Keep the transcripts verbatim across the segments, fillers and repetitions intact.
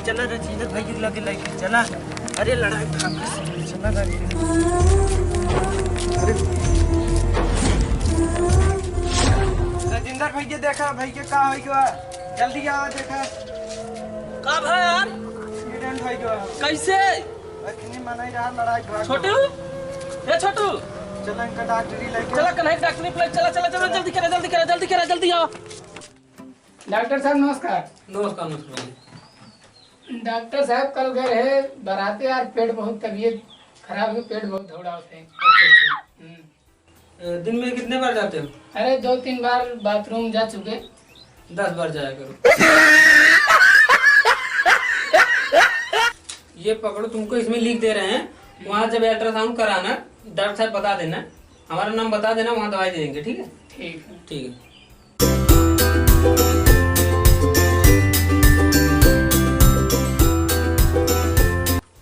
चला राजेंद्र भाई के लगे लेके चला। अरे लड़ाई भाग के चला राजेंद्र। अरे राजेंद्र भाई के देखा, भाई के का होई गवा? जल्दी आवा देखा। का भा यार? एक्सीडेंट होई गवा। कैसे? अखनी मनाई रहा लड़ाई भाग छोटू, गवा। ए छोटू। चला इनका डॉक्टरी लेके। चला कन्हैया डॉक्टरी पे चला, चला, चला, जल्दी करा, जल्दी करा, जल्दी करा, जल्दी आओ। डॉक्टर साहब नमस्कार। नमस्कार, नमस्कार जी। डॉक्टर साहब कल गए रहे बराते यार, पेट बहुत तबीयत खराब है, पेट बहुत दौड़ावत है। अच्छा, अच्छा। हम्म। अ, दिन में कितने बार जाते हो? अरे दो तीन बार बाथरूम जा चुके। दस बार जाया करो। ये पकड़ो, तुमको इसमें लिख दे रहे हैं, वहाँ जब अल्ट्रासाउंड कराना, डॉक्टर साहब बता देना, हमारा नाम बता देना, वहाँ दवाई दे देंगे, ठीक है? ठीक है। ठीक है।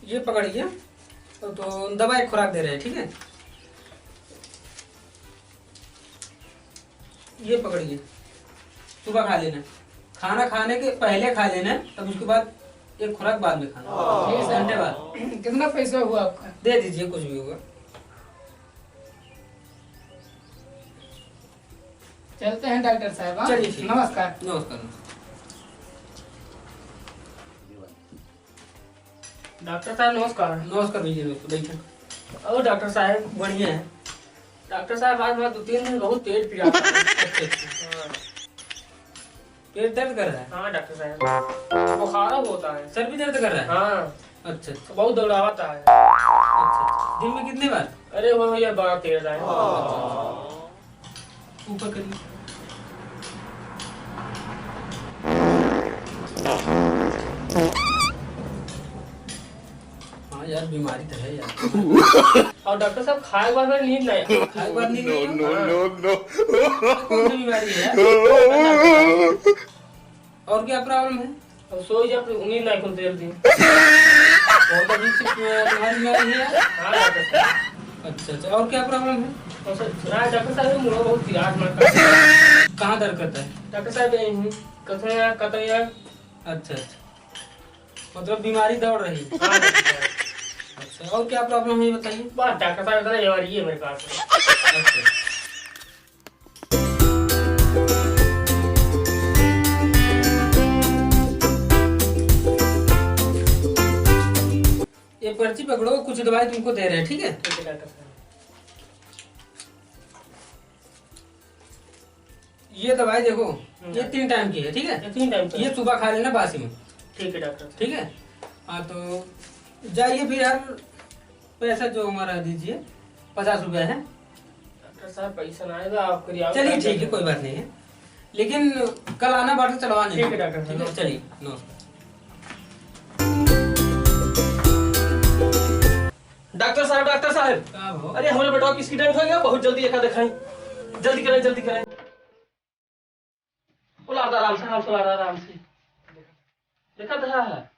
ये पकड़िए, तो, तो दवा एक खुराक दे रहे हैं, ठीक है? ये पकड़िए, सुबह खा लेना, खाना खाने के पहले खा लेना, तब उसके बाद एक खुराक बाद में खाना, ठीक है, घंटे बाद। कितना पैसा हुआ आपका? दे दीजिए, कुछ भी होगा। चलते हैं डॉक्टर साहब, हाँ? चलिए, ठीक। नमस्कार। नमस्कार, नमस्कार। डॉक्टर साहब, नमस्कार। नमस्कार भैया, नमस्कार, बैठो। और डॉक्टर साहब? बढ़िया है। डॉक्टर साहब, आज हमारा दो तीन दिन बहुत पेट पिरात है। अच्छा, अच्छा। हाँ। पेट दर्द कर रहा है? हाँ, डॉक्टर साहब। बुखार होता है। सर भी दर्द कर रहा है? हाँ। अच्छा, अच्छा। बहुत दौड़ावत है। अच्छा, अच्छा। दिन में कितने बार? अरे, वो भैया, बारह तेरह बार। अच्छा, अच्छा। ऊपर करिए। हाँ यार, बीमारी तो है यार। और डॉक्टर साहब, खाए के बाद में नींद नहीं आती। खाए के बाद नींद नहीं आती? No, no, no। कौन सी बीमारी है यार? और क्या प्रॉब्लम है? अब सोई जा, फिर नींद नहीं खुलती जल्दी। बहुत अजीब सी, अ, तुम्हारी बीमारी है यार। हाँ, डॉक्टर साहब। अच्छा, अच्छा, और क्या प्रॉब्लम है? और सर, सुना है डॉक्टर साहब, मुझे बहुत पिरात मारता है। कहाँ दर्द करता है? डॉक्टर साहब, यहीं, कतैया, कतैया। अच्छा, अच्छा, मतलब बीमारी दौड़ रही है। हाँ, डॉक्टर साहब। अच्छा, और क्या प्रॉब्लम है, ये बताइए। बस, डॉक्टर साहब, इतना ही है मेरे पास। अच्छा। ये पर्ची पकड़ो, कुछ दवाई तुमको दे रहे हैं, ठीक है? ठीक है, डॉक्टर साहब। ये दवाई देखो, हम्म। ये तीन टाइम की है, ठीक है? ये तीन टाइम की। ये सुबह खा लेना बासी में। ठीक है, डॉक्टर साहब। ठीक है? हाँ, तो जाइए फिर यार, पैसा जो हमारा दीजिए, पचास रुपया है। डॉक्टर साहब, पैसा ना आएगा, आप करिए, आप चलिए, करिए। ठीक है, कोई बात नहीं है, लेकिन कल आना, बाटो चलवाने। ठीक है, डॉक्टर साहब। ठीक है, चलिए, नमस्कार। डॉक्टर साहब, डॉक्टर साहब। का हो? अरे, हमारे बेटवा के एक्सीडेंट हो गया, बहुत जल्दी एका दिखाई, जल्दी कराई, जल्दी कराई। उलार दा आराम से, आराम से, उलार दा आराम से। देखा था है।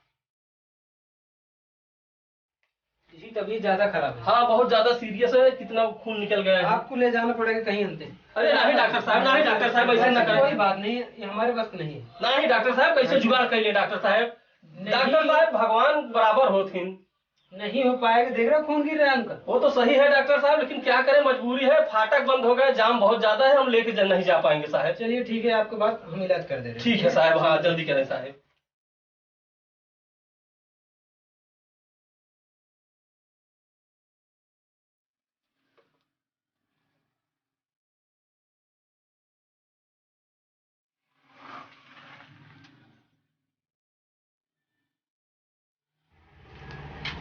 जी, तबीयत ज्यादा खराब है। हाँ, बहुत ज्यादा सीरियस है, कितना खून निकल गया है। आपको ले जाना पड़ेगा कहीं अंते। अरे नहीं डॉक्टर साहब, नहीं डॉक्टर साहब, ऐसे ना करें। कोई बात नहीं, ये हमारे बस की नहीं है। नहीं डॉक्टर साहब, कैसे नहीं। जुगाड़ कर लिए डॉक्टर साहब? नहीं। डॉक्टर साहब भगवान बराबर होथिन। नहीं हो पाएगा, देख रहे हो खून गिर रहा है उनका। वो तो सही है डॉक्टर साहब, लेकिन क्या करें, मजबूरी है, फाटक बंद हो गया, जाम बहुत ज्यादा है, हम लेके जा, नहीं जा पाएंगे साहब। चलिए ठीक है, आपके बात हम इलाज कर दे रहे हैं। ठीक है साहब, हाँ जल्दी करें साहब।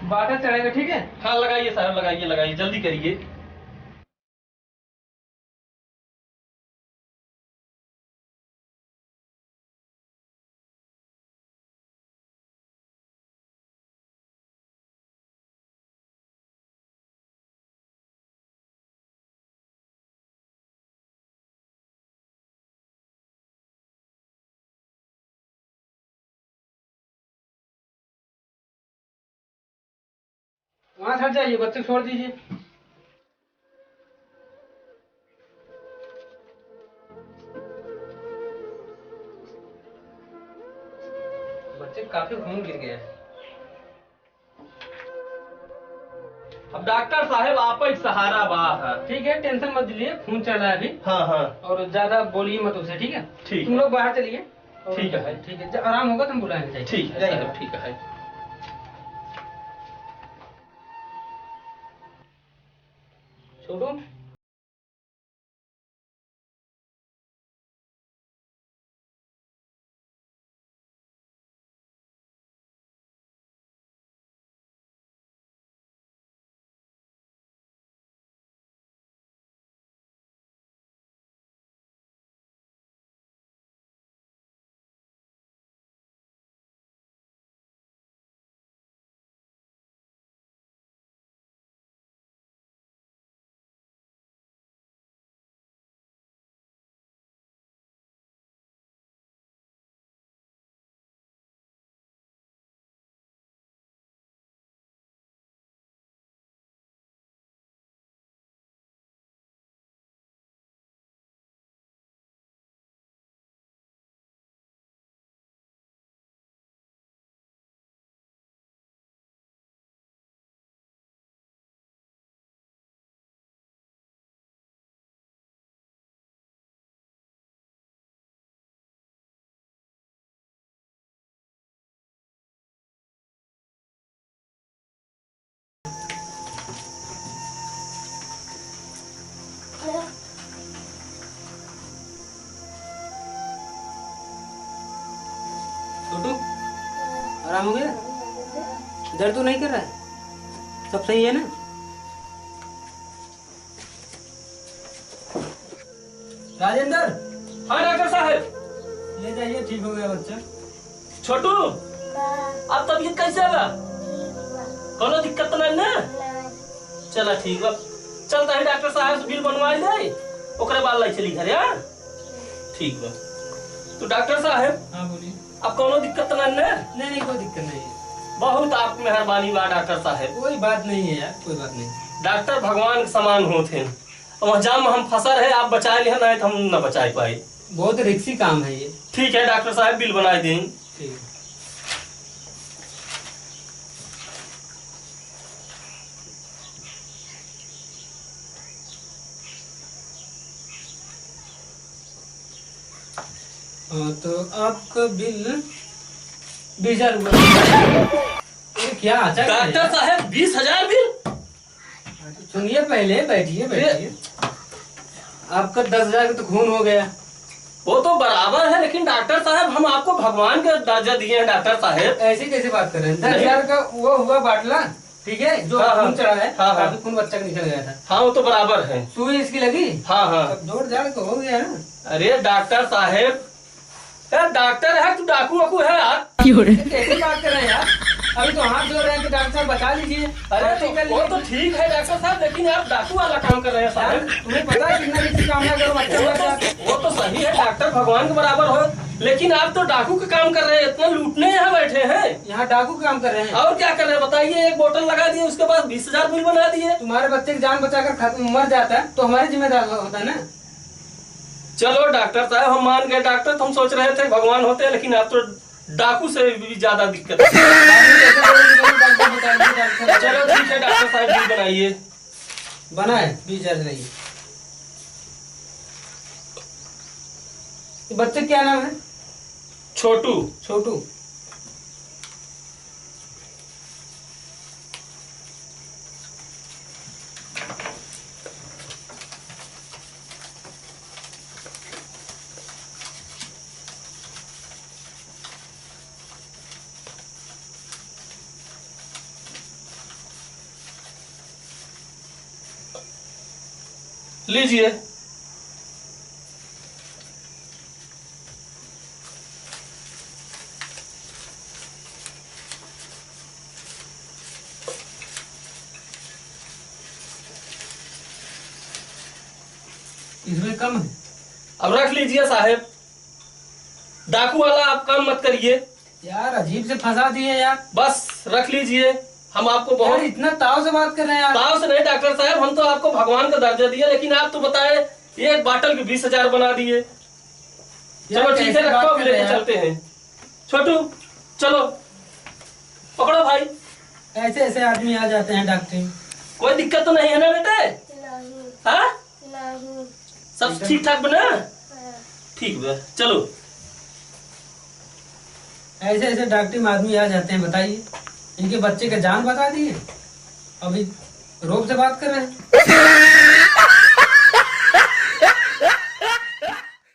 बाटा चढ़ेगा, ठीक है? हाँ लगाइए साहब, लगाइए, लगाइए, जल्दी करिए। वहाँ से हट जाइए, बच्चे को छोड़ दीजिए। बच्चे काफी खून गिर गया है। अब डॉक्टर साहब, आप ही सहारा बा है। ठीक है, टेंशन मत लीजिए, खून चल रहा है अभी। हाँ, हाँ। और ज्यादा बोलिए मत उसे, ठीक है? ठीक तुम है। लोग बाहर चलिए। और ठीक है। ठीक है, जब आराम होगा तो हम बुलाएंगे। ठीक है, जाइए। साहब, ठीक है। छोटू। छोटू, आराम हो गया? दर्द तो नहीं कर रहा है? सब सही है ना? राजेंद्र। हाँ डॉक्टर साहब। ले जाइए, ठीक हो गया बच्चा। छोटू, अब तबीयत कैसे बा? कौनो दिक्कत तो नहीं ना? चला ठीक बा, चलता है डॉक्टर साहब से बिल बनवाई ले, ओकरे बाद लाई चली घरे। हाँ ठीक बा। तो डॉक्टर साहब। हाँ बोलिए। अब कौनो दिक्कत तो नहीं ना? नहीं नहीं, कोई दिक्कत नहीं है। बहुत आपकी मेहरबानी बा डॉक्टर साहब। कोई बात नहीं है यार, कोई बात नहीं। डॉक्टर भगवान के समान होत हैं। अब वहाँ जाम में हम फंसा रहे, आप बचाए लिहन, नहीं तो हम न बचाए पाए। बहुत रिक्सी काम है ये। ठीक है डॉक्टर साहब, बिल बनाए दें। ठीक है। हाँ, तो आपका बिल बीस हजार रुपये। ये क्या अचानक है डॉक्टर यार? साहब, बीस हजार बिल? सुनिए पहले, बैठिए, ये बैठिए। आपका दस हजार का तो खून हो गया। वो तो बराबर है, लेकिन डॉक्टर साहब, हम आपको भगवान का दर्जा दिए हैं डॉक्टर साहब। ऐसे कैसे बात कर रहे हैं? नहीं। दस हजार का वो हुआ बाटला, ठीक है, जो हाँ, हाँ। खून चढ़ा है, हाँ, हाँ। काफी खून बच्चा का निकल गया था। हाँ, वो तो बराबर है। सुई इसकी लगी? हाँ, हाँ। सब जोड़ जाड़ के हो गया ना। अरे डॉक्टर साहब, यार डॉक्टर है, तू डाकू वाकू है यार? क्यों रे? कैसी बात कर रहे हैं यार? अभी तो हाथ जोड़ रहे हैं कि डॉक्टर साहब बचा लीजिए। अरे तो, कर वो लीजिए। तो ठीक है डॉक्टर साहब, लेकिन आप डाकू वाला काम कर रहे हैं साहब। यार, तुम्हें पता है कितना रिक्स काम है अगर बच्चा वो मर तो, जाए? वो तो सही है, डॉक्टर भगवान के बराबर हो, लेकिन आप तो डाकू का काम कर रहे हैं, इतना लूटने यहाँ बैठे हैं। यहाँ डाकू काम कर रहे हैं। और क्या कर रहे हैं बताइए, एक बोतल लगा दिए, उसके बाद बीस हजार बिल बना दिए। तुम्हारे बच्चे की जान बचाकर खत्म, मर जाता है तो हमारी जिम्मेदारी होता है ना। चलो डॉक्टर साहब, हम मान गए डॉक्टर, तो हम सोच रहे थे भगवान होते हैं, लेकिन आप तो डाकू से भी ज्यादा दिक्कत है। चलो ठीक है डॉक्टर साहब, बिल बनाइए। बनाए, बीस हजार नहीं। ये बच्चे क्या नाम है? छोटू। छोटू। लीजिए। इसमें कम है। अब रख लीजिए साहेब, डाकू वाला आप काम मत करिए। यार, अजीब से फंसा दिए यार। बस रख लीजिए, हम आपको बहुत यार, इतना ताव से बात कर रहे हैं यार। ताव से नहीं डॉक्टर साहब, हम तो आपको भगवान का दर्जा दिए, लेकिन आप तो बताए एक बाटल के बीस हजार बना दिए। यार, चलो ठीक है, कैसे रखो, बात हम कर रहे लेके हैं यार? चलते हैं। छोटू, चलो। पकड़ो भाई। ऐसे ऐसे आदमी आ जाते हैं डॉक्टर। कोई दिक्कत तो नहीं है ना बेटे? नहीं। हाँ? नहीं। सब ठीक ठाक बना? हाँ। ठीक बा, चलो। ऐसे ऐसे डॉक्टर में आदमी आ जाते हैं, बताइए, इनके बच्चे का जान बचा दिए, अभी रोब से बात कर रहे हैं।